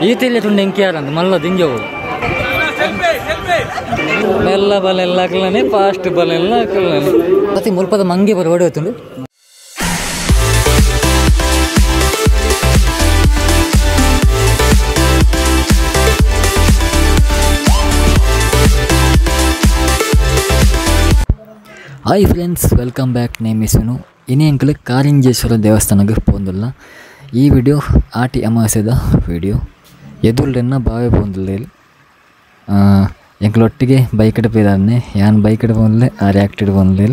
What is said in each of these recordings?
ಈತಿಲ್ಲ ಎಂಕಿಯಾರಂದು ಮಲ್ಲ ದಿಂಜವು ಮೆಲ್ಲ ಬಲೆಲ್ಲ ಹಾಕಲಾನೆ ಫಾಸ್ಟ್ ಬಲೆಲ್ಲ ಹಾಕಲಾನೆ ಪ್ರತಿ ಮುಲ್ಪದ ಮಂಗೆ ಬರ ಓಡಿ ಹೋಯ್ತುಂಡು. Hi friends, welcome back. Name is Vinu. ಇನಿ ಅಂಕಲ್ ಕಾರಿಂಜೇಶ್ವರ ದೇವಸ್ಥಾನಕ್ಕೆ ಪೋಂದುಲ್ಲ. ಈ ವಿಡಿಯೋ ಆಟಿ ಅಮಾವಾಸ್ಯದ ವಿಡಿಯೋ. ಎದುರುಡೆನ್ನ ಬಾವೆ ಪೋಂದುಲ್ಲ. ಎಂಕಲ್ ಒಟ್ಟಿಗೆ ಬೈಕ್ ಪೋಯಿದಾನೆ. ಯಾನ್ ಬೈಕ್ ಪೋನ್ಲೆ ಆ ರ್ಯಾಕ್ಟೆಡ್ ಪೋನ್ಲೆ.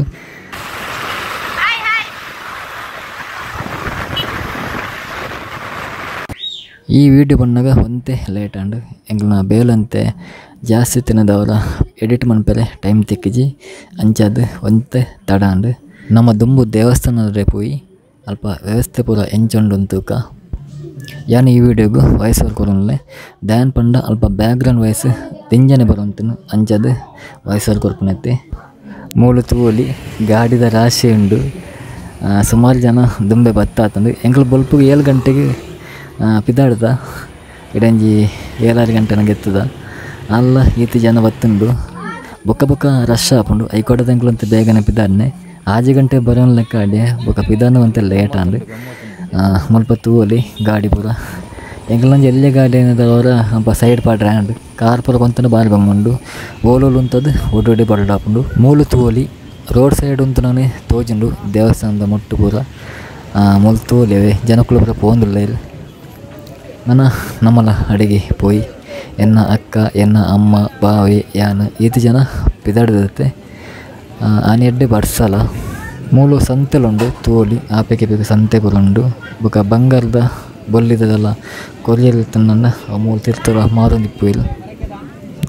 ಈ ವಿಡಿಯೋ ಬಂದಾಗ ಒಂತೆ ಲೇಟ್ ಆಂಡ್ ಎಂಕಲ್ನ ಬೇಲಂತೆ ಜಾಸ್ತಿ ತಿನ್ನದವರ ಎಡಿಟ್ ಮನ್ಪೆರೆ ಟೈಮ್ ತಿಕ್ಕಿಜಿ ಅಂಚಾದ್ ಒಂತೆ ತಡ ಆಂಡ್. ನಮ್ಮ ದುಂಬು ದೇವಸ್ಥಾನದ ಪೋಯಿ ಅಲ್ಪ ವ್ಯವಸ್ಥೆ ಪೂರ ಎಂಚೊಂಡು ತೂಕ. ಯಾನ್ ಈ ವಿಡಿಯೋಗು ವಾಯ್ಸ್ ಓವರ್ ಕೊರೊನ್ಲೆ ದಾನ್ ಪಂಡ ಅಲ್ಪ ಬ್ಯಾಕ್ಗ್ರೌಂಡ್ ವಾಯ್ಸ್ ದಿಂಜನೆ ಬರೋಂತನು ಅಂಚಾದ್ ವಾಯ್ಸ್ ಓವರ್ ಕೊರ್ಪುನೈತೆ. ಮೂಲು ತೂವೊಲಿ ಗಾಡಿದ ರಾಶಿ ಉಂಡು. ಸುಮಾರು ಜನ ದುಂಬೆ ಬತ್ತಾತಂದು. ಎಂಕಲ್ ಬೊಲ್ಪುಗು 7 ಗಂಟೆಗೆ ಪಿದಾಡ್ದ ಇಡಂಜಿ 7-6 ಗಂಟೆನ ಗೆತ್ತದ ಅಲ್ಲ ಈತಿ ಜನ ಬತ್ತುಂಡು. ಬೊಕ್ಕ ಬೊಕ್ಕ ರಶ್ ಆಪುಂಡು. ಐಕೋಟದ ಎಂಕುಲಂತ ಬೇಗನೆ ಪಿದಾಡ್ನೆ 6 ಗಂಟೆ ಬರೋನ್ ಲೆಕ್ಕ ಆಡಿ ಬೊಕ್ಕ ಪಿದಾನ ಒಂತೆ ಲೇಟ್ ಆಂಡ್. ಮುಲ್ಪ ತೂವೊಲಿ ಗಾಡಿ ಪೂರ ಎಂಕಲೊಂಜಿ ಎಲ್ಲೆ ಗಾಡಿ ಏನದವರ ಅಲ್ಪ ಸೈಡ್ ಪಾಡ್ರೆ ಆಂಡ್. ಕಾರ್ ಪೂರ ಕೊಂತನ ಬಾರಿ ಬಮ್ಮುಂಡು. ಓಲೋಲು ಉಂತದು ಒಡೊಡೆ ಬರಡಾಪುಂಡು. ಮೂಲು ತೂವೊಲಿ ರೋಡ್ ಸೈಡ್ ಉಂತುನನೆ ತೋಜುಂಡು ದೇವಸ್ಥಾನದ ಮೊಟ್ಟು ಪೂರ. ಮೂಲು ತೂವೊಲಿ ಜನಕುಲು ಪೂರ ಪೋಂದುಲ್ಲ. ಇಲ್ಲಿ ನನ ನಮ್ಮಲ ಅಡಿಗೆ ಪೋಯಿ ಎನ್ನ ಅಕ್ಕ ಎನ್ನ ಅಮ್ಮ ಬಾವೆ ಯಾನ್ ಈತಿ ಜನ ಪಿದಾಡ್ದತ್ತೆ. ಆನಿ ಎಡ್ಡೆ ಬಡ್ಸಲ. ಮೂಲು ಸಂತೆಲುಂಡು ತೋಲಿ ಆಪೆಗೆ ಬೇಗ ಸಂತೆ ಪೂರ ಉಂಡು. ಬೊಕ ಬಂಗಾರದ ಬೊಲ್ಲಿದೆಲ್ಲ ಕೊರಿಯಲ್ ತನ್ನನ್ನ ಮೂಲು ತಿರ್ತುಲ ಮಾರೊಂದಿಪ್ಪುವೆರ್.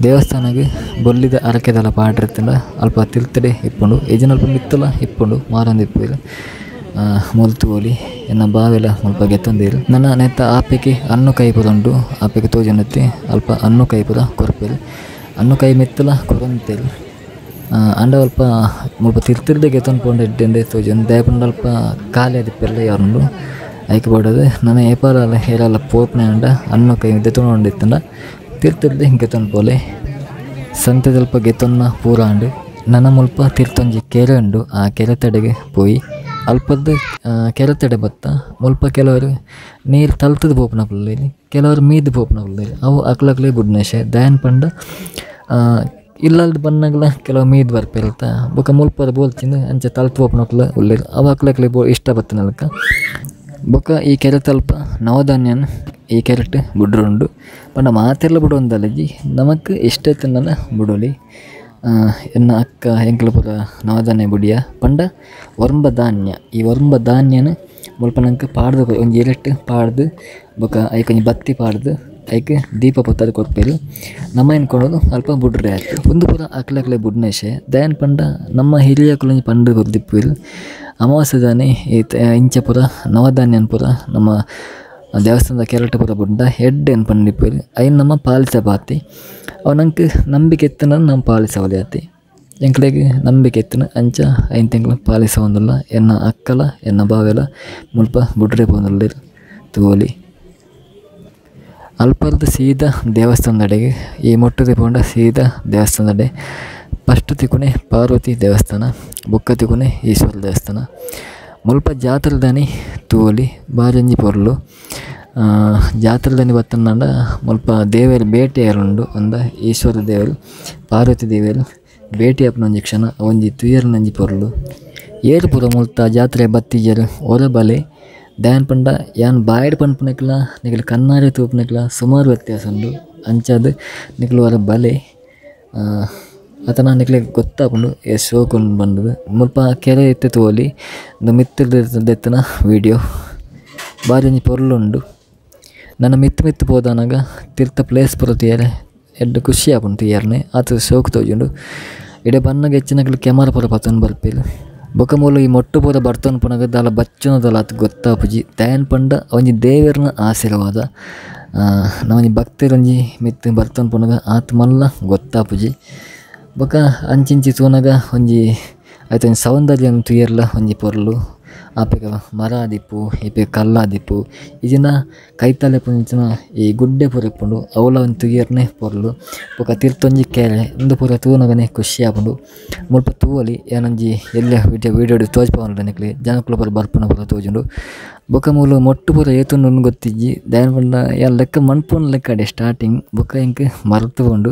ದೇವಸ್ಥಾನಗ್ ಬೊಲ್ಲಿದ ಅರಕೆದೆಲ್ಲ ಪಾಡ್ರಿತ್ತುಂಡ ಅಲ್ಪ ತಿರ್ತಡೆ ಇಪ್ಪುಂಡು. ಇಜ್ಜಿಂಡ ಅಲ್ಪ ಮಿತ್ತುಲ ಇಪ್ಪುಂಡು ಮಾರೊಂದಿಪ್ಪುವೆರ್. ಮೂಲು ತೂವೊಲಿ ಎನ್ನ ಬಾವೆಲ ಮುಲ್ಪ ಗೆತ್ತೊಂದೆರ್. ನನ ನೆತ್ತ ಆಪೆಗೆ ಅನ್ನು ಕೈ ಪೂರ ಉಂಡು. ಆಪೆಗೆ ತೋಜೊಂದಿತ್ತಿ ಅಲ್ಪ ಅನ್ನು ಕೈ ಪೂರ ಕೊರ್ಪೆರ್. ಅನ್ನು ಕೈ ಮಿತ್ತುಲ ಕೊರೊಂತೆರ್. ಆಂಡ ಅಲ್ಪ ಮುಲ್ಪ ತಿರ್ತಿರ್ದೆ ಗೆತ್ತೊಂದು ಪೋಂಡ ಎಡ್ಡೆಂದೆ ತೋಜೊಂದು. ದಾಯೆ ಪಂಡ ಅಲ್ಪ ಖಾಲಿ ಆದಿಪ್ಪೆರ್ಲ ಯಾರುಂಡು ಐಕ್ ಬೋಡಾದ್. ನನ ಏಪಾಲ ಏರಾಲ ಪೋಪುನೆ ಆಂಡ ಅನ್ನು ಕೈ ದೆತ್ತೊಂದಿತ್ತುಂಡ ತಿರ್ತಿರ್ದೆ ಗೆತ್ತೊಂದು ಪೋಲೆ. ಸಂತೆದಲ್ಪ ಗೆತ್ತೊನ್ನ ಪೂರ ಆಂಡ್. ನನ ಮುಲ್ಪ ತಿರ್ತೊಂಜಿ ಕೆರೆ ಉಂಡು. ಆ ಕೆರೆ ತಡೆಗೆ ಪೋಯಿ ಅಲ್ಪದ್ದು ಕೆರೆ ತಡೆ ಬತ್ತ. ಮುಲ್ಪ ಕೆಲವರು ನೀರು ತಲ್ತುದು ಪೋಪುನಕುಲು, ಕೆಲವರು ಮೀದು ಪೋಪುನಕುಲು. ಅವು ಅಕ್ಲಕ್ಲೆ ಬುಡ್ನೇಶೆ. ದಾಯೆ ಪಂಡ ಇಲ್ಲಲ್ದು ಬನ್ನಗಲ ಕೆಲವು ಮೀದ್ ಬರ್ಪೆರ್ತ ಬೊಕ ಮುಲ್ಪದ ಬೋಲ್ಚಿಂದು ಅಂಚ ತಲ್ತು ಪೋಪುನಕುಲು ಉಲ್ಲೆರ್. ಅವು ಅಕ್ಲಕ್ಲೆ ಬೋ ಇಷ್ಟ ಬತ್ತಿನಲ್ಕ. ಬೊಕ ಈ ಕೆರೆ ತಲ್ಪ ನವಧಾನ್ಯನ್ ಈ ಕೆರೆಟ್ ಬುಡ್ರುಂಡು. ಪಂಡ ಮಾತೆರ್ಲ ಬುಡೊಂದಲ್ಲಜಿ ನಮಕ್ ಇಷ್ಟ ತಿನ್ನಲ ಬುಡೊಲಿ. ಎನ್ನ ಅಕ್ಕ ಎಂಕುಲು ಪೂರ ನವಧಾನ್ಯ ಬುಡಿಯ ಪಂಡ ಒರ್ಂಬ ಧಾನ್ಯ. ಈ ಒರ್ಂಬ ಧಾನ್ಯನ ಮುಲ್ಪ ನಂಕ್ ಪಾಡ್ದು ಒಂಜಿ ಎರೆಟ್ ಪಾಡ್ದು ಬೊಕ ಐಕ್ ಒಂಜಿ ಬತ್ತಿ ಪಾಡ್ದು ಐಕ್ ದೀಪ ಪೊತ್ತಾದ್ ಕೊರ್ಪೆರ್. ನಮ ಎನ್ಕೊನೊಡು ಅಲ್ಪ ಬುಡ್ರೆ ಆತು. ಉಂದು ಪೂರ ಅಕ್ಲಕ್ಲೆ ಬುಡ್ನೇಶೆ. ದಾಯೆ ಪಂಡ ನಮ್ಮ ಹಿರಿಯಕುಲು ಪಂಡ್ ಕೊರ್ದಿಪ್ಪುವೆರ್. ಅಮಾವಾಸ್ಯೆದಾನಿ ಇಂಚ ಪೂರ ನವಧಾನ್ಯನ್ ಪೂರ ನಮ್ಮ ದೇವಸ್ಥಾನದ ಕೆರೆಟ್ ಪೂರ ಬುಡ್ಂಡ ಎಡ್ಡೆನ್ ಪಂಡಿಪ್ಪುವೆರ್. ಐನ್ ನಮ ಪಾಲಿಸಬಾತಿ. ಅವು ನಂಕ್ ನಂಬಿಕೆ ಇತ್ತುಂಡ ನಮ ಪಾಲಿಸವೊಲಿ ಆತೆ. ಎಂಕ್ಲೆಗ್ ನಂಬಿಕೆ ಇತ್ತುಂಡ ಅಂಚ ಐನ್ ತಿಂಗ್ಳು ಪಾಲಿಸವೊಂದುಲ್ಲ. ಎನ್ನ ಅಕ್ಕಲ ಎನ್ನ ಬಾವೆಲ ಮುಲ್ಪ ಬುಡ್ರೆ ಪೋವೊಂದುಲ್ಲೆರ್ ತೂವೊಲಿ. ಅಲ್ಪರ್ದ್ ಸೀದಾ ದೇವಸ್ಥಾನದಡೆಗ್ ಈ ಮೊಟ್ಟುದ ಪೋಂಡ ಸೀದಾ ದೇವಸ್ಥಾನದಡೆ. ಫಸ್ಟ್ ತಿಕ್ಕುನೆ ಪಾರ್ವತಿ ದೇವಸ್ಥಾನ, ಬೊಕ್ಕ ತಿಕ್ಕುನೆ ಈಶ್ವರ ದೇವಸ್ಥಾನ. ಮುಲ್ಪ ಜಾತ್ರೆದಾನಿ ತೂವೊಲಿ ಬಾರಿಂಜಿ ಪೊರ್ಲು. ಜಾತ್ರೆದಾನಿ ಬತ್ತುಂಡ ಮುಲ್ಪ ದೇವೆರ್ ಭೇಟಿಯಾರುಂಡು. ಅಂದ ಈಶ್ವರ ದೇವೆರ್ ಪಾರ್ವತಿ ದೇವೆರ್ ಭೇಟಿ ಆಪುನ ಒಂಜಿ ಕ್ಷಣ ಒಂಜಿ ತೂಯೆರ್ನಂಜಿ ಪೊರ್ಲು. ಏರ್ ಪೂರ ಮುಲ್ತ ಜಾತ್ರೆ ಬತ್ತಿಜೆರ್ ಒರ ಬಲೆ. ದಾಯೆ ಪಂಡ ಯಾನ್ ಬಾಯಿಡ್ ಪನ್ಪುನಕ್ಲ ನಿಕುಲು ಕಣ್ಣಾರೆ ತೂಪುನಕ್ಲ ಸುಮಾರು ವ್ಯತ್ಯಾಸ ಉಂಡು. ಅಂಚಾದ್ ನಿಕುಲು ಒರ ಬಲೆ ಅತನ ನಿಕ್ಲೆಗ್ ಗೊತ್ತಾಪುಂಡು ಏತ್ ಶೋಕು ಉಂಡು ಪಂಡುದು. ಮುಲ್ಪ ಕೆರೆ ಇತ್ತೆ ತೂವೊಲಿ. ಉಂದು ಮಿತ್ತ್ ದೆತ್ತುನ ವೀಡಿಯೋ ಬಾರಿ ಒಂಜಿ ಪೊರ್ಲು ಉಂಡು. ನನ ಮಿತ್ತ್ ಮಿತ್ತ್ ಪೋದಾನಗ ತಿರ್ತ ಪ್ಲೇಸ್ ಪೂರ ತೂಯೆರೆ ಎಡ್ಡೆ ಖುಷಿ ಆಪುಂಡು ತೂಯೆರ್ನೆ. ಆತ್ ಶೋಕು ತೋಜುಂಡು. ಇಡೆ ಬನ್ನಗ ಹೆಚ್ಚಿನಕುಲು ಕ್ಯಾಮರಾ ಪೂರ ಪತೊಂದು ಬರ್ಪೆರ್. ಬೊಕ ಮೂಲು ಈ ಮೊಟ್ಟು ಪೂರ ಬರ್ತೊಂದು ಪೋನಗ ದಾಲ ಬಚ್ಚುನದಲ ಆತ್ ಗೊತ್ತಾಪುಜಿ. ದಾಯೆ ಪಂಡ ಒಂಜಿ ದೇವೆರ್ನ ಆಶೀರ್ವಾದ. ನಮೊಂಜಿ ಭಕ್ತೆರೊಂಜಿ ಮಿತ್ತ್ ಬರ್ತೊಂದು ಪೋನಗ ಆತ್ ಮಲ್ಲ ಗೊತ್ತಾಪುಜಿ. ಬೊಕ ಅಂಚಿಂಚಿ ತೂನಗ ಒಂಜಿ ಐತ ಒಂಜಿ ಸೌಂದರ್ಯ ತೂಯೆರ್ಲ ಒಂಜಿ ಪೊರ್ಲು. ಆಪೆಗ ಮರ ಆದಿಪ್ಪು ಇಪೆ ಕಲ್ಲಾದಿಪ್ಪು ಇಜಿನ ಕೈತಲೆ ಪುಂಚಿನ ಈ ಗುಡ್ಡೆ ಪೂರ ಇಪ್ಪುಂಡು ಅವಲ ಒಂಜಿ ತೂಯೆರ್ನೆ ಪೊರ್ಲು ಬೊಕ ತಿರ್ತೊಂಜಿ ಕೆರೆ ಉಂದು ಪೂರ ತೂನಗನೆ ಖುಷಿ ಆಪುಂಡು ಮುಲ್ಪ ತೂವೊಲಿ ಯಾನೊಂಜಿ ಎಲ್ಲೆ ವಿಡಿಯೋ ತೋಜ್ಪಾವೊಂಡು ನಿಕ್ಲೆ ಜನಕುಲು ಪೂರ ಬರ್ಪುನ ಪೂರ ತೋಜುಂಡು ಬೊಕ ಮೂಲು ಮೊಟ್ಟು ಪೂರ ಏತುಂಡು ಗೊತ್ತಿಜ್ಜಿ ದಾಯೆ ಪಂಡ ಯಾನ್ ಲೆಕ್ಕ ಮನ್ಪುನ ಲೆಕ್ಕಡೆ ಸ್ಟಾರ್ಟಿಂಗ್ ಬೊಕ ಎಂಕ್ ಮರ್ತು ಪೋಂಡು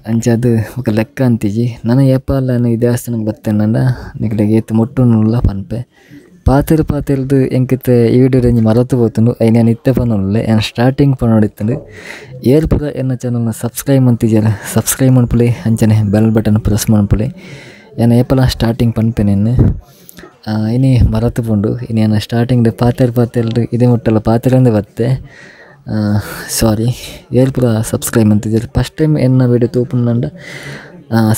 ಅಂಚಾದ್ ಬೊಕ ಲೆಕ್ಕ ಅಂತಿಜಿ ನನ ಏಪಾಲ ಈ ದೇವಸ್ಥಾನಗ್ ಬತ್ತೆನಂಡ ನಿಕ್ಲೆಗ್ ಏತ್ ಮೊಟ್ಟುನುಲ್ಲ ಪನ್ಪೆ ಪಾತೆರ್ ಪಾತೆರ್ದ್ ಎಂಕ್ ಇತ್ತೆ ಈ ವಿಡಿಯೋಡ್ ಒಂಜಿ ಮರತ್ ಪೋತುಂಡು ಐನ್ ಯಾನ್ ಇತ್ತೆ ಪನೊಂದುಲ್ಲೆ ಯಾನ್ ಸ್ಟಾರ್ಟಿಂಗ್ ಪನೊಡಿತ್ತುಂಡು ಏರ್ ಪೂರ ಎನ್ನ ಚಾನಲ್ನ ಸಬ್ಸ್ಕ್ರೈಬ್ ಮಂತಿಜೆರ್ ಸಬ್ಸ್ಕ್ರೈಬ್ ಮನ್ಪುಲೆ ಅಂಚನೆ ಬೆಲ್ ಬಟನ್ ಪ್ರೆಸ್ ಮನ್ಪುಲೆ ಯಾನ್ ಏಪಲ ಸ್ಟಾರ್ಟಿಂಗ್ ಪನ್ಪೆನೆ ಇನಿ ಮರತ್ ಪೋಂಡು ಇನಿ ಯಾನ್ ಸ್ಟಾರ್ಟಿಂಗ್ ಪಾತೆರ್ ಪಾತೆರ್ದ್ ಇದೆ ಮುಟ್ಟಲ ಪಾತೆರಂದೆ ಬತ್ತೆ ಸಾರಿ ಏರ್ ಪೂರ ಸಬ್ಸ್ಕ್ರೈಬ್ ಮಂತಿಜೆರ್ ಫಸ್ಟ್ ಟೈಮ್ ಎನ್ನ ವಿಡಿಯೋ ತೂಪುನಂಡ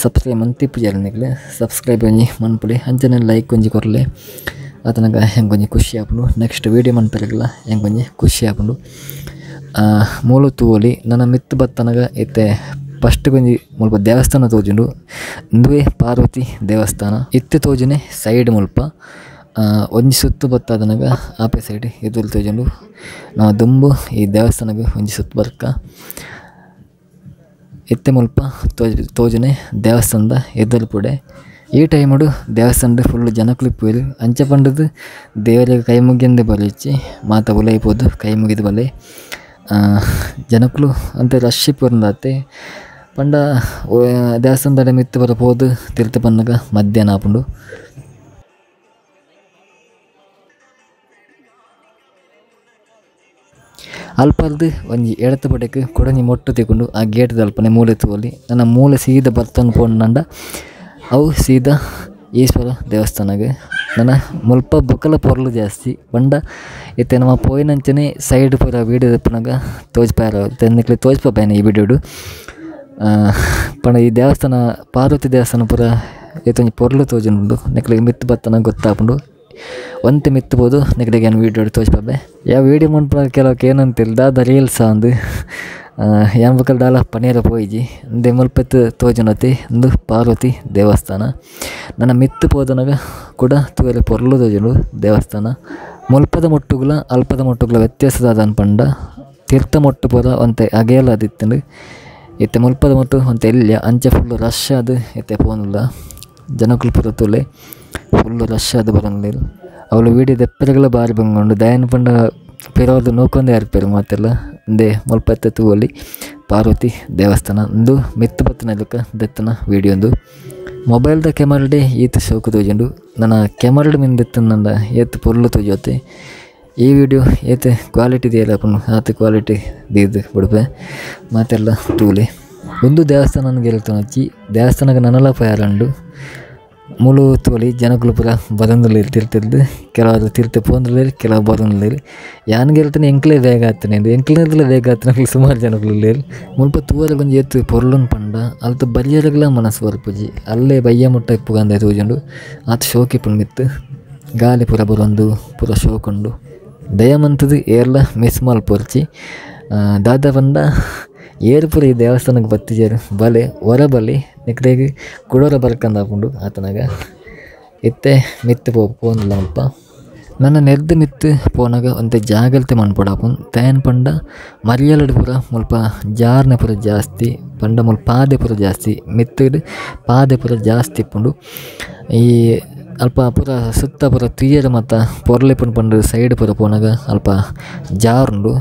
ಸಬ್ಸ್ಕ್ರೈಬ್ ಮಂತಿಪ್ಪುಜೆರ್ ನಿಕ್ಲೆ ಸಬ್ಸ್ಕ್ರೈಬ್ ಒಂಜಿ ಮನ್ಪುಲೆ ಅಂಚನೆ ಲೈಕ್ ಒಂಜಿ ಕೊರ್ಲೆ ಆತನಗ ಎಂಕೊಂಜಿ ಖುಷಿ ಆಪುಂಡು ನೆಕ್ಸ್ಟ್ ವಿಡಿಯೋ ಮನ್ಪೆರೆಗ್ಲ ಎಂಕೊಂಜಿ ಖುಷಿ ಆಪುಂಡು ಮೂಲು ತೂವೊಲಿ ನನ ಮಿತ್ತ್ ಬತ್ತನಗ ಇತ್ತೆ ಫಸ್ಟ್ ಒಂಜಿ ಮುಲ್ಪ ದೇವಸ್ಥಾನ ತೋಜುಂಡು ಉಂದುವೇ ಪಾರ್ವತಿ ದೇವಸ್ಥಾನ ಇತ್ತೆ ತೋಜುನೆ ಸೈಡ್ ಮುಲ್ಪ ಒಂಜಿ ಸುತ್ತು ಬತ್ತಾದನಗ ಆಪೆ ಸೈಡ್ ಎದುರು ತೋಜುಂಡು ನಮ ದುಂಬು ಈ ದೇವಸ್ಥಾನಗ್ ಒಂಜಿ ಸುತ್ತು ಬರ್ಕ ಇತ್ತೆ ಮುಲ್ಪ ತೋಜುನೆ ದೇವಸ್ಥಾನದ ಎದುರು ಪುಡೆ ಈ ಟೈಮುಡು ದೇವಸ್ಥಾನಡ್ ಫುಲ್ ಜನಕುಲು ಇಪ್ಪುವೆರ್ ಅಂಚ ಪಂಡುದು ದೇವರೆಗ್ ಕೈ ಮುಗಿಯಂದೆ ಬರೊಚ್ಚಿ ಮಾತ ಉಲಯಿ ಪೋದು ಕೈ ಮುಗಿದ್ ಬಲೆ ಜನಕುಲು ಅಂತೆ ರಶ್ ಇಪ್ಪುವೆರ್ಂದಾತೆ ಪಂಡ ದೇವಸ್ಥಾನದ ಮಿತ್ತ್ ಪೂರ ಪೋದು ತಿರ್ತ್ ಬನ್ನಗ ಮಧ್ಯಾಹ್ನ ಆಪುಂಡು. ಅಲ್ಪರ್ದ್ ಒಂಜಿ ಎಡತ ಪಡೆಕ್ ಕುಡೊಂಜಿ ಮೊಟ್ಟು ತಿಕ್ಕುಂಡು ಆ ಗೇಟ್ ದಲ್ಪನೆ ಮೂಲೆ ತೂವೊಲಿ ನನ ಮೂಲೆ ಸೀದ ಬರ್ತೊಂದು ಪೋಂಡಂಡ ಅವು ಸೀದ ಈಶ್ವರ ದೇವಸ್ಥಾನಗ್ ನನ ಮುಲ್ಪ ಬೊಕಲ ಪೊರ್ಲು ಜಾಸ್ತಿ ಪಂಡ ಇತ್ತೆ ನಮ ಪೋಯಿನಂಚನೆ ಸೈಡ್ ಪೂರ ವೀಡಿಯೋ ದೆಪ್ಪುನಗ ತೋಜ್ಪಾಯೆರ್ ನಿಕ್ಲೆಗ್ ತೋಜ್ಪಾಪೆನೆ ಈ ವಿಡಿಯೋಡು ಪಂಡ ಈ ದೇವಸ್ಥಾನ ಪಾರ್ವತಿ ದೇವಸ್ಥಾನ ಪೂರ ಏತೊಂಜಿ ಪೊರ್ಲು ತೋಜುಂಡು ನಿಕ್ಲೆಗ್ ಮಿತ್ತ್ ಬತ್ತನ ಗೊತ್ತಾಪುಂಡು ಒಂತೆ ಮಿತ್ತ್ ಪೋದು ನಿಕ್ಲೆಗ್ ಯಾನ್ ವೀಡಿಯೋಡು ತೋಜ್ಪಾಪೆ ಯಾವ ವೀಡಿಯೋ ಮನ್ಪುನಗ ಕೆಲವಕ್ ಏನಂತಿಲ್ಲ ದಾದ ರೀಲ್ಸ್ ಅಂದ್ ಯಾನ್ ಬೊಕ ದಾಲ ಪನಿಯೆರೆ ಪೋಯಿಜಿ ಉಂದೆ ಮುಲ್ಪ ಇತ್ತ್ ತೋಜುನತೆ ಉಂದು ಪಾರ್ವತಿ ದೇವಸ್ಥಾನ ನನ ಮಿತ್ತ್ ಪೋದನಗ ಕುಡ ತೂಯೆರೆ ಪೊರ್ಲು ತೋಜುಂಡು ದೇವಸ್ಥಾನ ಮುಲ್ಪದ ಮೊಟ್ಟುಗುಲ ಅಲ್ಪದ ಮೊಟ್ಟುಗುಲ ವ್ಯತ್ಯಾಸ ದಾದ ಪಂಡ ತೀರ್ಥ ಮೊಟ್ಟು ಪೂರ ಒಂತೆ ಅಗೇಲಾದಿತ್ತುಂಡು ಇತ್ತೆ ಮುಲ್ಪದ ಮೊಟ್ಟು ಒಂತೆ ಎಲ್ಯ ಅಂಚ ಫುಲ್ ರಶ್ ಆದ್ ಇತ್ತೆ ಪೋನುಲ್ಲ ಜನಕುಲು ಪೂರ ತೂಲೆ ಫುಲ್ ರಶ್ ಆದ್ ಬರೊಂದುಲ್ಲೆರ್ ಅವ್ಲು ವೀಡಿಯೋ ದೆಪ್ಪೆರೆಗ್ಲ ಬಾರಿ ಬಂಗುಂಡು ದಾಯೆನ್ ಪಂಡ ಪಿರವುರ್ದು ನೂಕೊಂದೇ ಇರ್ಪೆರ್ ಮಾತೆರ್ಲ ಉಂದೆ ಮುಲ್ಪ ಇತ್ತೆ ತೂವೊಲಿ ಪಾರ್ವತಿ ದೇವಸ್ಥಾನ ಉಂದು ಮಿತ್ತ್ ಬತ್ತಿನ ಲೆಕ್ಕ ದೆತ್ತುನ ವೀಡಿಯೋ ಉಂದು ಮೊಬೈಲ್ದ ಕ್ಯಾಮರಾಡೇ ಈತ್ ಶೋಕು ತೋಜುಂಡು ನನ ಕ್ಯಾಮರಾಡ್ ಮಿನ್ ದೆತ್ತುಂಡ ಏತ್ ಪೊರ್ಲು ತೋಜೊತೆ ಈ ವಿಡಿಯೋ ಏತ್ ಕ್ವಾಲಿಟಿ ದೀಯೆರೆ ಆಪುಂಡು ಆತ್ ಕ್ವಾಲಿಟಿ ದೀದ್ ಬುಡ್ಪೆ ಮಾತೆರ್ಲ ತೂಲೆ ಉಂದು ದೇವಸ್ಥಾನನ್ ಗೆಲ್ತೊನೊಚ್ಚಿ ದೇವಸ್ಥಾನಗ್ ನನಲ ಪೋಯೆರೆ ಮೂಲು ತೂವೊಲಿ ಜನಕುಲು ಪೂರ ಬರೊಂದುಲ್ಲೆರ್ ತಿರ್ತಿರ್ದ್ ಕೆಲವರು ತಿರ್ತ್ ಪೋವೊಂದುಲ್ಲೆರ್ ಕೆಲವು ಬರೊಂದುಲ್ಲೆರ್ ಯಾನ್ ಗೆಲ್ತುನ ಎಂಕ್ಲೆ ಬೇಗ ಆತುನೆ ಎಂಕ್ಲೆರ್ದ್ಲ ಬೇಗ ಆತುನಕುಲು ಸುಮಾರು ಜನಕುಲು ಉಲ್ಲೆರ್ ಮುಲ್ಪ ತೂವರೆಗ್ ಒಂಜಿ ಏತ್ ಪೊರ್ಲುನ್ ಪಂಡ ಅಲ್ತ ಬರಿಯೆರೆಗ್ಲ ಮನಸ್ ಬರ್ಪುಜಿ ಅಲ್ಲೇ ಬಯ್ಯ ಮುಟ್ಟ ಇಪ್ಪುಗಂದೆ ತೋಜುಂಡು ಆತ್ ಶೋಕು ಇಪ್ಪುಂಡು ಮಿತ್ತ್ ಗಾಲಿ ಪೂರ ಬರೊಂದು ಪೂರ ಶೋಕುಂಡು ದಯಮಂತುದು ಏರ್ಲ ಮಿಸ್ ಮಲ್ಪೊರ್ಚಿ ದಾದ ಪಂಡ ಏರ್ ಪೂರ ಈ ದೇವಸ್ಥಾನಗ್ ಬತ್ತಿಜೆರ್ ಬಲೆ ಒರ ಬಲೆ ನಿಕ್ಲೆಗ್ ಕುಡೊರ ಬರ್ಕಂದಾಪುಂಡು ಆತನಗ ಇತ್ತೆ ಮಿತ್ತ್ ಪೋವೊಂದುಲ್ಲ ಮುಲ್ಪ ನನ ನೆರ್ದ್ ಮಿತ್ತ್ ಪೋನಗ ಒಂತೆ ಜಾಗ್ರತೆ ಮನ್ಪೊಡಾಪುಂಡು ದಾಯೆನ್ ಪಂಡ ಮರಿಯಲಡ್ ಪೂರ ಮುಲ್ಪ ಜಾರ್ನೆ ಪೂರ ಜಾಸ್ತಿ ಪಂಡ ಮುಲ್ಪ ಪಾದೆ ಪೂರ ಜಾಸ್ತಿ ಮಿತ್ತ್ಡ್ ಪಾದೆ ಪೂರ ಜಾಸ್ತಿ ಇಪ್ಪುಂಡು ಈ ಅಲ್ಪ ಪೂರ ಸುತ್ತ ಪೂರ ತೂಯೆರೆ ಮಾತ ಪೊರ್ಲು ಇಪ್ಪುಂಡು ಪಂದ್ ಸೈಡ್ ಪೂರ ಪೋನಗ ಅಲ್ಪ ಜಾರುಂಡು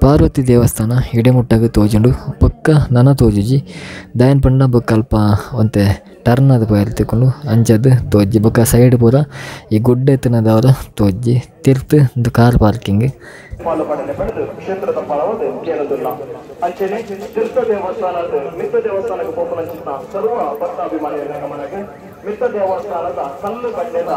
ಪಾರ್ವತಿ ದೇವಸ್ಥಾನ ಇಡೆ ಮುಟ್ಟಗ್ ತೋಜುಂಡು ಬೊಕ್ಕ ನನ ತೋಜುಜಿ ದಾಯೆನ್ ಪಂಡ ಬೊಕ್ಕ ಅಲ್ಪ ಒಂತೆ ಟರ್ನ್ ಆದ್ ಪೋಯೆರೆ ತಿಕ್ಕುಂಡು ಅಂಚಾದ್ ತೋಜಿ ಬೊಕ್ಕ ಸೈಡ್ ಪೂರ ಈ ಗುಡ್ಡೆ ಇತ್ತಿನದವರ ತೋಜಿ ತಿರ್ತ್ ಉಂದು ಕಾರ್ ಪಾರ್ಕಿಂಗ್ ಕ್ಷೇತ್ರದ ಫಲವಾದ ಕೇಳೋದಿಲ್ಲ ಅಂಚನೆ ತೀರ್ಥ ದೇವಸ್ಥಾನದ ಮಿತ್ತ ದೇವಸ್ಥಾನಕ್ಕೆ ಪೋಪುನಂಚಿನ ಸರ್ವ ಭಕ್ತಾಭಿಮಾನಿಗಳ ಗಮನಕ್ಕೆ ಮಿತ್ತ ದೇವಸ್ಥಾನದ ಕಲ್ಲು ಬಂಡೆದ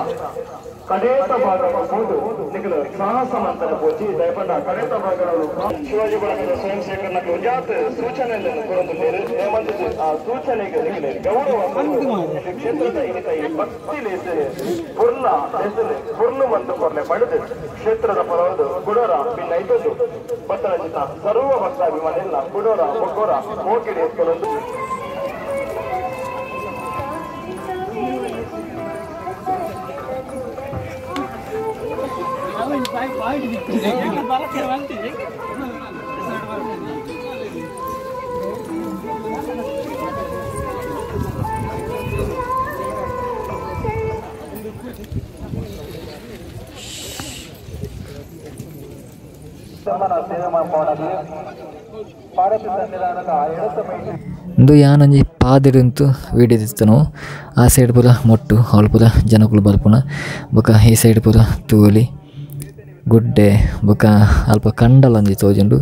ಕಡೇತ ಭಾಗವನ್ನು ನಿಗಲು ಸಾಹಸ ಮಂತರ ಪೋಚಿ ದಯಪಂಡ ಕಡೇತ ಭಾಗಗಳು ಶಿವಾಜಿ ಬಳಗದ ಸ್ವಯಂ ಸೇವಕರನ್ನ ಜಾತ ಸೂಚನೆಯನ್ನು ಕೊರೊಂದುಲ್ಲೆರ್ ನೇಮಂತಿದ್ದು ಆ ಸೂಚನೆಗೆ ನಿಗಲು ಗೌರವ ಕ್ಷೇತ್ರದ ಇನ್ನಿತ ಈ ಭಕ್ತಿ ಲೇಸ್ ಪುರ್ಲ ಲೇಸಲು ಪುರ್ಲು ಮಂತು ಕೊರ್ಲೆ ಪಡೆದು ಕ್ಷೇತ್ರದ ಪರವಾದ ಗುಡೋರ ಭಿನ್ನ ಐತೊಂದು ಭಕ್ತರಂಜಿತ ಸರ್ವ ಭಕ್ತಾಭಿಮಾನಿಲ್ಲ ಗುಡೋರ ಬೊಕ್ಕೋರ ಮೋಕಿಡಿ ಎತ್ಕೊಳ್ಳೊಂದು ಇಂದು ಯಾನೊಂಜಿ ಪಾದಿಡುಂತು ವೀಡಿಯೋ ದಿತ್ತನು ಆ ಸೈಡ್ ಪೂರ ಮೊಟ್ಟು ಅವಳು ಪೂರ ಜನಕುಲು ಬರ್ಪುನ ಬೊಕ ಈ ಸೈಡ್ ಪೂರ ತೂಲಿ ಗುಡ್ಡೆ ಬೊಕ ಅಲ್ಪ ಕಂಡಲೊಂಜಿ ತೋಜುಂಡು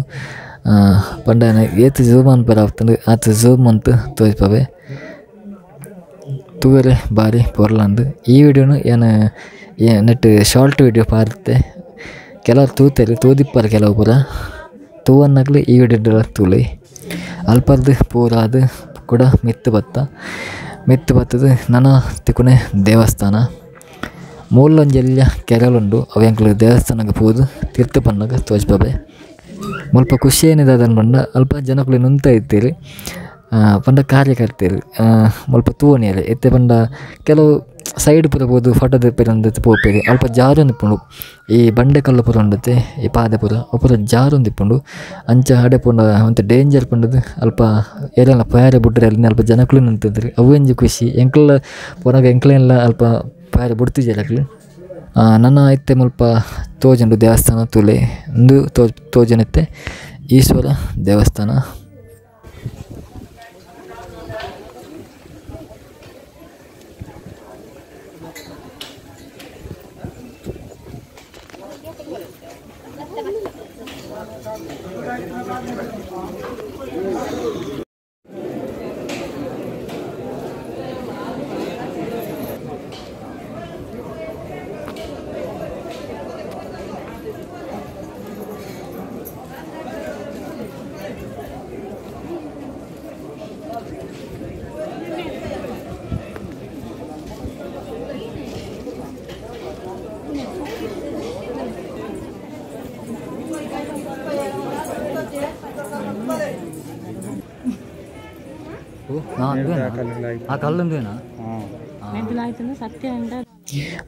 ಪಂಡ ಏತ್ ಝೂಮ್ ಅನ್ಪರ ಆತುಂಡು ಆತ್ ಝೂಮ್ ಅಂತು ತೋಜ್ಪವೆ ತೂವರೆ ಬಾರಿ ಪೊರ್ಲಂದು ಈ ವಿಡಿಯೋನು ಯಾನ್ net short video ಪಾರ್ತೆ ಕೆಲವು ತೂತೆರ್ ತೂದಿಪ್ಪರ್ ಕೆಲವು ಪೂರ ತೂವನ್ನಕ್ಲು ಈ ವಿಡಿಯೋ ತೂಲಿ ಅಲ್ಪರ್ದು ಪೂರಾದ್ ಕೂಡ ಮಿತ್ತು ಬತ್ತ ಮಿತ್ತು ಬತ್ತದು ನನ ತಿಕ್ಕುನೆ ದೇವಸ್ಥಾನ ಮೂಲೊಂಜಿ ಎಲ್ಯ ಕೆರಳುಂಡು ಅವು ಎಂಕ್ಲು ದೇವಸ್ಥಾನಕ್ಕೆ ಪೋದು ತೀರ್ಥ ಪನ್ನಗ ತೋಜ್ಪವೆ ಮುಲ್ಪ ಖುಷಿ ಏನಿದೆ ಅದನ್ನು ಪಂಡ ಅಲ್ಪ ಜನಕುಲು ನುಂತ ಇತ್ತೀರಿ ಪಂಡ ಕಾರ್ಯಕರ್ತರು ಮುಲ್ಪ ತೂವಣಿಯರು ಇತ್ತೆ ಪಂಡ ಕೆಲವು ಸೈಡ್ ಪೂರ ಪೋದು ಫೋಟೋ ದೆಪ್ಪೆರಂದು ಪೋಪೆರ್ ಅಲ್ಪ ಜಾರೊಂದಿಪ್ಪುಂಡು ಈ ಬಂಡೆ ಕಲ್ಲು ಪೂರ ಉಂಡತೆ ಈ ಪಾದೆ ಪೂರ ಅವು ಪೂರ ಜಾರೊಂದಿಪ್ಪುಂಡು ಅಂಚ ಅಡೆ ಪೋಂಡ ಒಂತೆ ಡೇಂಜರ್ ಪಂಡದು ಅಲ್ಪ ಏರೆಲ್ಲ ಪೋಯರೆ ಬುಡ್ರೆ ಅಲ್ಲಿ ಅಲ್ಪ ಜನಕುಲು ನಿಂತಿದ್ರು ಅವು ಒಂಜಿ ಖುಷಿ ಎಂಕ್ಲ ಪೋನಗ ಎಂಕ್ಲೆನ್ಲ ಅಲ್ಪ ಪೋಯರೆ ಬುಡ್ತಿಜೆರ್ ಅಕ್ಲು ನನ ಇತ್ತೆ ಮುಲ್ಪ ತೋಜುಂಡು ದೇವಸ್ಥಾನ ತೂಲೆ ಉಂದು ತೋಜುನಿತ್ತೆ ಈಶ್ವರ ದೇವಸ್ಥಾನ.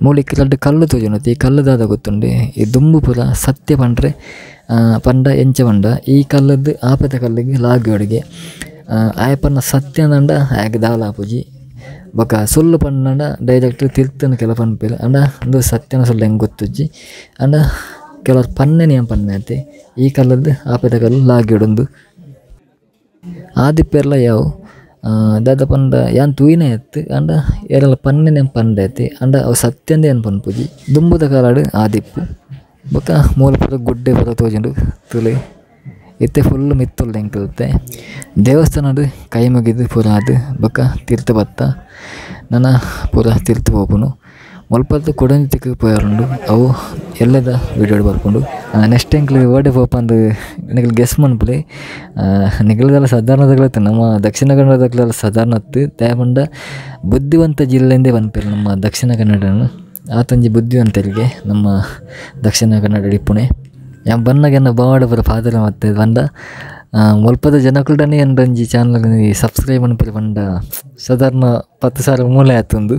ಮೂಲಿಕ್ ರಡ್ಡ್ ಕಲ್ಲು ತೋಜುಂಡು ಈ ಕಲ್ಲು ದಾದ ಗೊತ್ತುಂಡು ಈ ದುಂಬು ಪೂರ ಸತ್ಯ ಪಂಡ್ರೆ ಪಂಡ ಎಂಚ ಪಂಡ ಈ ಕಲ್ಲದ್ದು ಆಪೆತ ಕಲ್ಲಿಗೆ ಲಾಗ್ಯೋಡಿಗೆ ಆಯೆ ಪನ್ನ ಸತ್ಯ ಅಂಡ ಆಯಗ್ ದಾಲ ಆಪುಜಿ ಬೊಕ ಸುಳ್ಳು ಪಂಡ ಡೈರೆಕ್ಟ್ ತಿರ್ತನ ಕೆಲ ಪನ್ಪೆರ್ ಅಂಡ ಉಂದು ಸತ್ಯನ ಸುಳ್ಳು ಎಂಕ್ ಗೊತ್ತುಜ್ಜಿ ಅಂಡ ಕೆಲವು ಪನ್ನೆನೆ ಏನ್ ಪನ್ನೆ ಅತೆ ಈ ಕಲ್ಲದ್ದು ಆಪೆತ ಕಲ್ಲು ಲಾಗ್ಯೋಡುಂದು ಆದಿಪ್ಪೆರ್ಲ ಯಾವು ದಾದ ಪಂಡ ಯಾನ್ ತೂಯಿನೇ ಇತ್ತು ಅಂಡ ಏರೆಲ ಪನ್ನೆನೆ ಪಂಡೆ ಐತಿ ಅಂಡ ಅವು ಸತ್ಯಂದೇ ಏನ್ ಪನ್ಪುಜಿ ದುಂಬುದ ಕಾಲಡ್ ಆದಿಪ್ಪು ಬೊಕ ಮೂಲ ಪೂರ ಗುಡ್ಡೆ ಪೂರ ತೋಜುಂಡು ತೂಲೆ ಇತ್ತೆ ಫುಲ್ ಮಿತ್ತುಲ್ಲೆ ಎಂಕಲ್ತೆ ದೇವಸ್ಥಾನಡ್ ಕೈ ಮುಗಿದು ಪೂರ ಆದ್ ಬೊಕ ತೀರ್ಥ ಬತ್ತ ನನ ಪೂರ ತೀರ್ಥ ಪೋಪುಂಡು ಮುಲ್ಪದ್ದು ಕುಡೊಂಜಿ ತಿಕ್ಕ್ ಪೋಯೆರುಂಡು ಅವು ಎಲ್ಲದ ವೀಡಿಯೋಡ್ ಬರ್ಪುಂಡು. ನೆಕ್ಸ್ಟ್ ಎಂಕ್ಲು ಓಡೆ ಪೋಪಂದು ನಿಕುಲು ಗೆಸ್ ಮನ್ಪುಲೆ ನಿಕುಲ್ದಲ ಸಾಧಾರಣದಕ್ಲು ನಮ್ಮ ದಕ್ಷಿಣ ಕನ್ನಡದಕ್ಲೆಲ ಸಾಧಾರಣ ಅತ್ತ್ ದಾಯೆ ಪಂಡ ಬುದ್ಧಿವಂತ ಜಿಲ್ಲೆಂದೇ ಪನ್ಪೆರ್ ನಮ್ಮ ದಕ್ಷಿಣ ಕನ್ನಡನ್ ಆತೊಂಜಿ ಬುದ್ಧಿವಂತರಿಗೆ ನಮ್ಮ ದಕ್ಷಿಣ ಕನ್ನಡ ಇಪ್ಪುನೆ ಯಾನ್ ಬನ್ನಗ ಎನ್ನ ಬಾವಾಡ ಪೂರ ಪಾತೆರ ಮಲ್ತೆ ಪಂಡ ಮುಲ್ಪದ ಜನಕುಲ್ಡನೆ ಎನ್ನೊಂಜಿ ಚಾನಲ್ ಸಬ್ಸ್ಕ್ರೈಬ್ ಮನ್ಪೆರ್ ಪಂಡ ಸಾಧಾರಣ 10,000 ಮೂಲೆ ಆತುಂಡು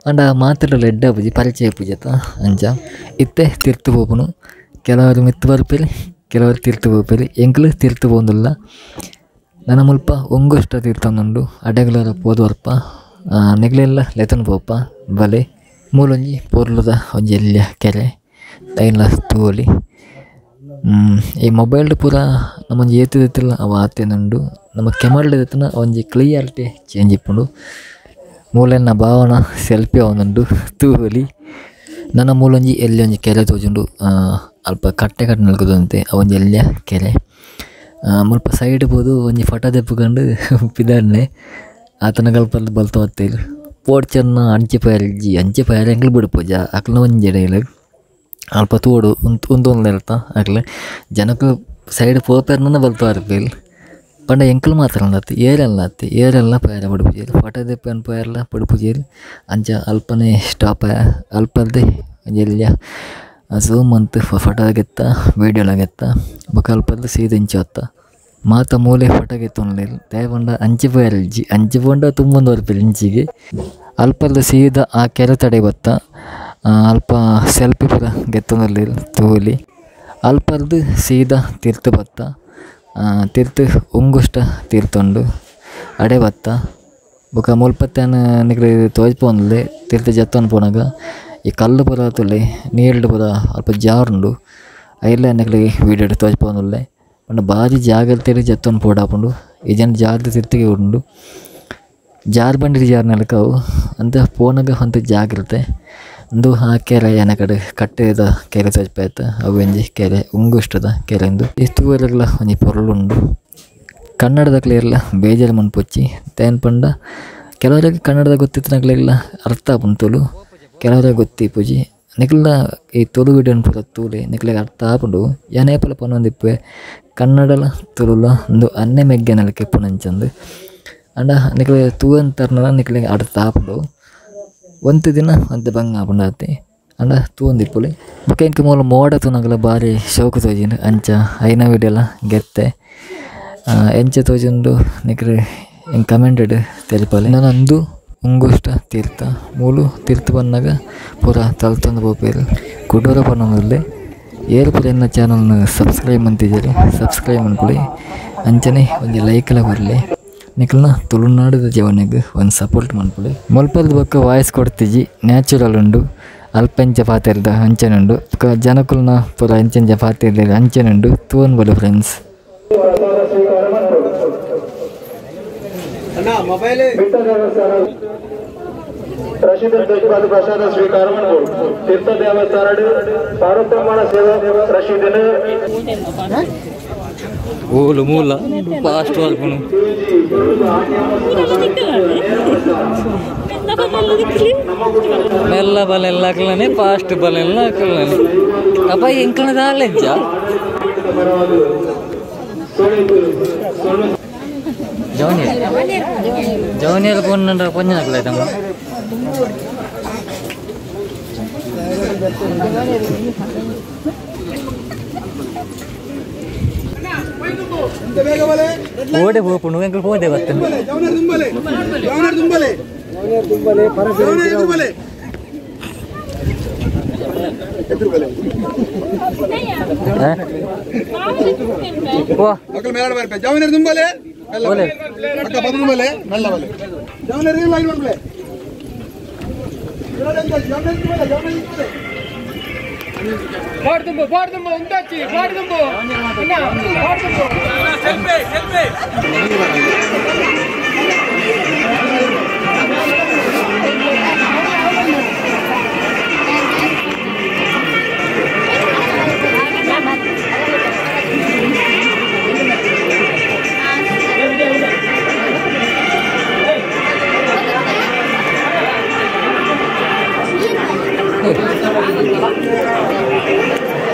ಅಂಡ ಮಾತೆರ್ಲ ಎಡ್ಡೆ ಆಪುಜಿ ಪರಿಚಯ ಇಪ್ಪುಜಿ ಅತ ಅಂಚ ಇತ್ತೆ ತಿರ್ತ್ ಪೋಪುನು ಕೆಲವರು ಮಿತ್ತ್ ಬರ್ಪೆರ್ ಕೆಲವರು ತಿರ್ತ್ ಪೋಪೆರ್ ಎಂಕ್ಲು ತಿರ್ತ್ ಪೋವೊಂದುಲ್ಲ ನನ ಮುಲ್ಪ ಒಂಗೊಷ್ಟ ತೀರ್ಥಂದುಂಡು ಅಡೆಗ್ಲರ ಪೋದು ಬರ್ಪ ನಿಕ್ಲೆನ್ಲ ಲೆತೊಂದು ಪೋಪ ಬಲೆ ಮೂಲೊಂಜಿ ಪೊರ್ಲುದ ಒಂಜಿ ಎಲ್ಯ ಕೆರೆ ಐನ್ಲ ತೂವೊಲಿ ಈ ಮೊಬೈಲ್ಡ್ ಪೂರ ನಮೊಂಜಿ ಏತ್ ದೆತ್ತುಂಡಲ ಅವು ಆತೇನುಂಡು ನಮ್ಮ ಕ್ಯಾಮರಾಡ್ ದೆತ್ತುಂಡ ಒಂಜಿ ಕ್ಲಿಯರಿಟಿ ಚೇಂಜ್ ಇಪ್ಪುಂಡು ಮೂಲೆನ್ನ ಭಾವನ ಸೆಲ್ಫಿ ಆವೊಂದುಂಡು ತೂವೊಲಿ ನನ ಮೂಲೊಂಜಿ ಎಲ್ಯ ಒಂಜಿ ಕೆರೆ ತೋಜುಂಡು ಅಲ್ಪ ಕಟ್ಟೆ ಕಟ್ಟುನಲ್ಕ ಅವೊಂಜಿ ಎಲ್ಯ ಕೆರೆ ಮುಲ್ಪ ಸೈಡ್ ಪೋದು ಒಂಜಿ ಫೋಟೋ ದೆಪ್ಪುಗಂಡು ಪಿದಡ್ನೆ ಆತನ ಅಲ್ಪರ್ದ್ ಬಲ್ತ ಬತ್ತೆರ್ ಪೋಡ್ಚೆರ್ನ ಅಂಚೆ ಪೋಯೆರೆ ಇಜ್ಜಿ ಅಂಚೆ ಪೋಯೆರೆ ಎಂಕ್ಲು ಬುಡ್ಪುಜ ಅಕ್ಲ್ನ ಒಂಜಿ ಡೈಲಾಗ್ ಅಲ್ಪ ತೂವೊಡು ಉಂತೊಂದುಲ್ಲೆರ್ತ ಅಕ್ಲ್ ಜನಕ್ಲು ಸೈಡ್ ಪೋಪೆರ್ನ ಬಲ್ತ ಬರ್ಪೆರ್ ಪಂಡ ಎಂಕ್ಲು ಮಾತ್ರ ಅತ್ತ್ ಏರೆಲ್ಲ ಅತ್ತ್ ಏರೆಲ್ಲ ಪೋಯೆರೆ ಬುಡ್ಪುಜೆರ್ ಫೋಟೋ ದೆಪ್ಪುನ ಪೋಯೆರ್ಲ ಬುಡ್ಪುಜೆರ್ ಅಂಚ ಅಲ್ಪನೆ ಸ್ಟಾಪ್ ಆಯ ಅಲ್ಪರ್ದೆ ಒಂಜಿ ಎಲ್ಯ ಝೂಮ್ ಮಂತ್ ಫೋಟೋ ಗೆತ್ತ ವೀಡಿಯೋಲ ಗೆತ್ತ ಬೊಕ ಅಲ್ಪರ್ದ್ ಸೀದ ಇಂಚ ಬತ್ತ ಮಾತ ಮೂಲೆ ಫೋಟೋ ಗೆತ್ತೊಂದುಲ್ಲೆರ್ ದಾಯೆ ಪಂಡ ಅಂಚಿ ಪೋಯೆರೆ ಇಜ್ಜಿ ಅಂಚಿ ಪೋಂಡ ತುಂಬೊಂದು ಬರ್ಪೆರ್ ಇಂಚಿಗ್ ಅಲ್ಪರ್ದ್ ಸೀದ ಆ ಕೆರೆ ತಡೆ ಬತ್ತ ಅಲ್ಪ ಸೆಲ್ಫಿ ಪೂರ ಗೆತ್ತೊಂದುಲ್ಲೆರ್ ತೂವೊಲಿ ಅಲ್ಪರ್ದ್ ಸೀದಾ ತೀರ್ಥ ಬತ್ತ ತೀರ್ಥ ಉಂಗುಷ್ಟ ತೀರ್ಥ ಉಂಡು ಅಡೆ ಬತ್ತ ಬೊಕ ಮುಲ್ಪತ್ತೇನ ನಿಕ್ಲೆ ತೋಜ್ಪೊಂದುಲ್ಲೆ ತೀರ್ಥ ಜತ್ತೊಂದು ಪೋನಗ ಈ ಕಲ್ಲು ಪೂರ ತೂಲೆ ನೀರ್ಡ್ ಪೂರ ಅಲ್ಪ ಜಾರುಂಡು ಐಲ ನಿಕ್ಲೆ ವೀಡಿಯೋಡ್ ತೋಜ್ಪೊಂದುಲ್ಲೆ ಪಂಡ ಬಾರಿ ಜಾಗ್ರತೆಡ್ ಜತ್ತೊಂದು ಪೋಡಾಪುಂಡು ಇಜ್ಜಂಡ ಜಾರ್ದ್ ತಿರ್ತಿಗೆ ಉಂಡು ಜಾರ್ ಬಂಡಿ ಜಾರ್ನಲಕ ಅವು ಅಂತ ಪೋನಗ ಒಂತೆ ಜಾಗ್ರತೆ ಉಂದು ಆ ಕೆರೆ ಎನಕಡೆ ಕಟ್ಟೆದ ಕೆರೆ ತೋಜ್ಪಾಯ್ತ ಅವು ಒಂಜಿ ಕೆರೆ ಉಂಗುಷ್ಟದ ಕೆರೆ ಉಂದು ಈ ತೂವೆರೆಗ್ಲ ಒಂಜಿ ಪೊರ್ಲು ಉಂಡು ಕನ್ನಡದಕ್ಲೆರ್ಲ ಬೇಜಾರು ಮನ್ಪೊಚ್ಚಿ ದಾಯೆ ಪಂಡ ಕೆಲವರಿಗೆ ಕನ್ನಡದ ಗೊತ್ತಿತ್ತಿನಕ್ಲೆಗ್ಲ ಅರ್ಥ ಆಪುಂಡು ತುಳು ಕೆಲವರಿಗೆ ಗೊತ್ತಿಪ್ಪುಜಿ ನಿಕ್ಲ ಈ ತುಳು ವಿಡಿಯೋನ್ ಪೂರ ತೂಲೆ ನಿಕ್ಲೆಗ್ ಅರ್ಥ ಆಪುಂಡು ಯಾನ್ ಏಪಲ ಪನೊಂದಿಪ್ಪುವೆ ಕನ್ನಡಲ ತುಳುಲ ಉಂದು ಅನ್ನೆ ಮೆಗ್ಗೆನಲಕ ಇಪ್ಪುನಂಚಂದ್ ಆಂಡ ನಿಕ್ಲೆ ತೂವಂತರ್ನಲ ನಿಕ್ಲೆಗ್ ಅರ್ಥ ಆಪುಂಡು ಒಂತೆ ದಿನ ಒಂತೆ ಬಂಗ ಆಪುಂಡು ಆತೆ ಆಂಡ ತೂವೊಂದಿಪ್ಪುಲೆ ಬೊಕ ಎಂಕ್ ಮೂಲು ಮೋಡ ತೂನಗಲ ಬಾರಿ ಶೋಕು ತೋಜಿಂಡು ಅಂಚ ಐನ ವಿಡಿಯೋಲ ಗೆತ್ತೆ ಎಂಚ ತೋಜುಂಡು ನಿಕ್ಲೆ ಎಂಕ್ ಕಮೆಂಟೆಡ್ ತೆರಿಪಾಲೆ ನನ ಉಂದು ಉಂಗುಷ್ಟ ತೀರ್ಥ ಮೂಲು ತೀರ್ಥ ಬನ್ನಗ ಪೂರ ತಲ್ತೊಂದು ಪೋಪೆರ್ ಕುಡೊರ ಪನೊಂದುಲ್ಲೆ ಏರ್ ಪೂರ ಎನ್ನ ಚಾನಲ್ನ್ ಸಬ್ಸ್ಕ್ರೈಬ್ ಮಂತಿಜೆರ್ ಸಬ್ಸ್ಕ್ರೈಬ್ ಮನ್ಪುಲೆ ಅಂಚನೆ ಒಂಜಿ ಲೈಕ್ಲ ಕೊರ್ಲೆ ನಿಕಲ್ನ ತುಳುನಾಡುದ ಜವನೆಗ್ ಒಂಜಿ ಸಪೋರ್ಟ್ ಮನ್ಪುಲೆ ಮುಲ್ಪರ್ದ್ ಬೊಕ್ಕ ವಾಯ್ಸ್ ಕೊಡ್ತಿಜಿ ನ್ಯಾಚುರಲ್ ಉಂಡು ಅಲ್ಪ ಎಂಚ ಪಾತೆರ್ದ ಅಂಚನೆ ಉಂಡು ಬೊಕ ಜನಕುಲ್ನ ಪೂರ ಎಂಚೆಂಚ ಪಾತೆರ್ದೆರ್ ಅಂಚನೆ ಉಂಡು ತೂವೊನ್ಬೊಲಿ ಫ್ರೆಂಡ್ಸ್. ಪ್ರಸಾದ ಸ್ವೀಕಾರ ತೀರ್ಥ ದೇವಸ್ಥಾನ ಪಾರ್ವತಮ್ಮನ ಸೇವಾ ರಶೀದಿನ ಓಲು ಮೂಲ ಫಾಸ್ಟ್ ವಾಲ್ಪುನು ಮೆಲ್ಲ ಬಲೆಲ್ಲ ಹಾಕ್ಲನೆ ಫಾಸ್ಟ್ ಬಲೆಲ್ಲ ಹಾಕ್ಲನೆ ಅಪ್ಪ ಎಂಕಣ ದಾಲೆಜ್ಜ ಜವನಿಯರ್ ಜವನಿಯರ್ ಪೊನ್ನಂಡ ಪೊಂಜ ಹಾಕ್ಲಾಯ್ತಮ್ಮ ಓಡೆ ಪೋಪುಂಡು ಎಂಕಲ್ ಪೋದೆ ಬರ್ತೇನೆ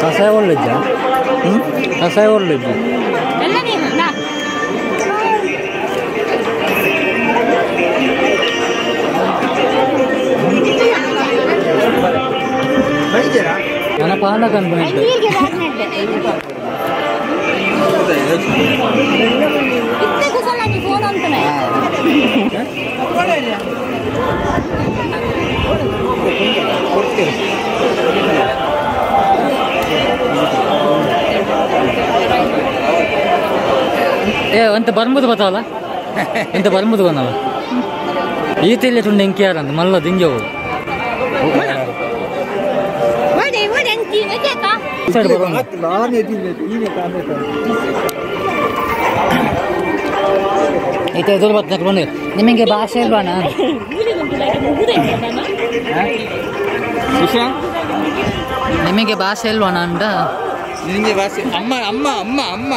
ಕಸಾಯ ಒಳ್ಳೆಜ್ಜ ಕಸಾಯ ಒಳ್ಳೆಜ್ಜ ನನ್ನ ಪಾನ ಕಂಡು ಏ ಅಂತ ಬರ್ಬೋದು ಬತ್ತಾವಲ್ಲ ಎಂತ ಬರ್ಬೋದು ಬಂದವ ಈ ತೆಲ್ಲ ತುಂಡು ಎಂಕಿ ಯಾರಂತ ಮಲ್ಲ ದಿಂಗೆ ಹೋಗು ನಿಮಗೆ ಭಾಷೆ ಇಲ್ವಾನ ನಿಮಗೆ ಭಾಷೆ ಇಲ್ವಾನ ಅಂದ ನಿಮಗೆ ಭಾಷೆ ಅಮ್ಮ ಅಮ್ಮ ಅಮ್ಮ ಅಮ್ಮ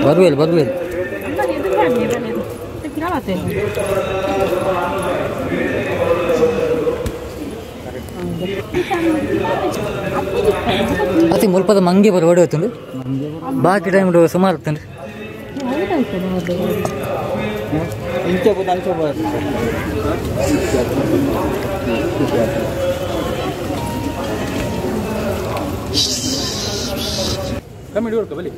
ಬರ್ವೇಲ್ ಬರ್ವೇಲ್ ಅತಿ ಮುಲ್ಪದ ಮಂಗೆ ಬರ ಓಡಿ ಹೋಗ್ತುಂಡು ಬಾಕಿ ಟೈಮ್ ಸುಮಾರು ಆಗ್ತುಂಡು. ಇಂಚೆ ಪೂತ ಅಂಚೆ ಕಮ್ಮಿ ಹಿಡಿಯೋರ್ಕ ಬಲಿ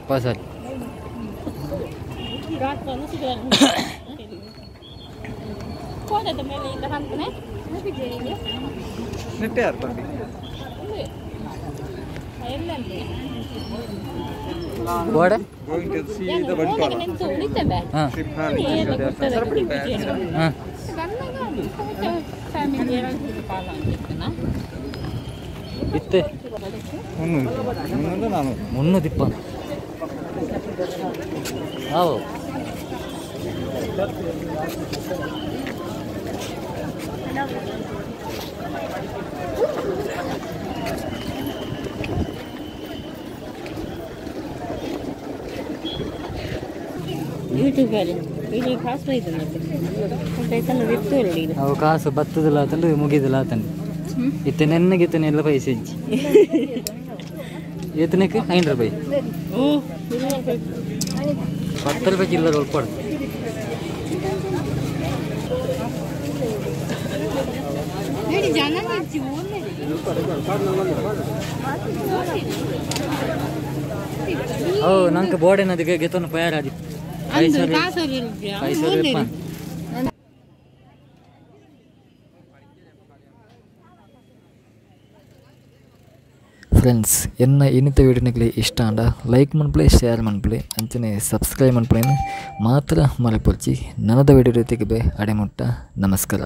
Pasal. What? Going to see the Bantwala. ಇತ್ತೆ ಮುನ್ನೂರು ಆವು ಅವು ಕಾಸು ಬತ್ತದಲ್ಲ ಆತಂಡು ಮುಗಿದಲ್ಲ ಆತಂಡು ಇತ್ತೆ ನೆನ್ನೆಗೆ ಇತ್ತನೆ ಎಲ್ಲ ಪೈಸೆ ಇಜ್ಜಿ ಏತನಕ್ಕೆ 5 ರೂಪಾಯಿ 10 ರೂಪಾಯಿ ಚಿಲ್ಲರೆ ಒಳ್ಪಡ್ದು ಓ ನಂಗೆ ಬೋರ್ಡ್ ಅದಕ್ಕೆ ಗೆತ್ತೊಂದು ಪಯಾರ ಅದು 5 ರೂಪಾಯಿ. ಫ್ರೆಂಡ್ಸ್ ಎನ್ನ ಇನ್ನಿತ ವೀಡಿಯೋನಿಗೆ ಇಷ್ಟ ಅಂಡ ಲೈಕ್ ಮನ್ಪ್ಲೆ ಶೇರ್ ಮನ್ಪ್ಲೆ ಅಂಚನೆ ಸಬ್ಸ್ಕ್ರೈಬ್ ಮನ್ಪ್ಲೇನು ಮಾತ್ರ ಮರೆಪೊರ್ಚಿ ನನದ ವೀಡಿಯೋ ರೀತಿಗೆ ಬೇ ಅಡೆಮುಟ್ಟ. ನಮಸ್ಕಾರ.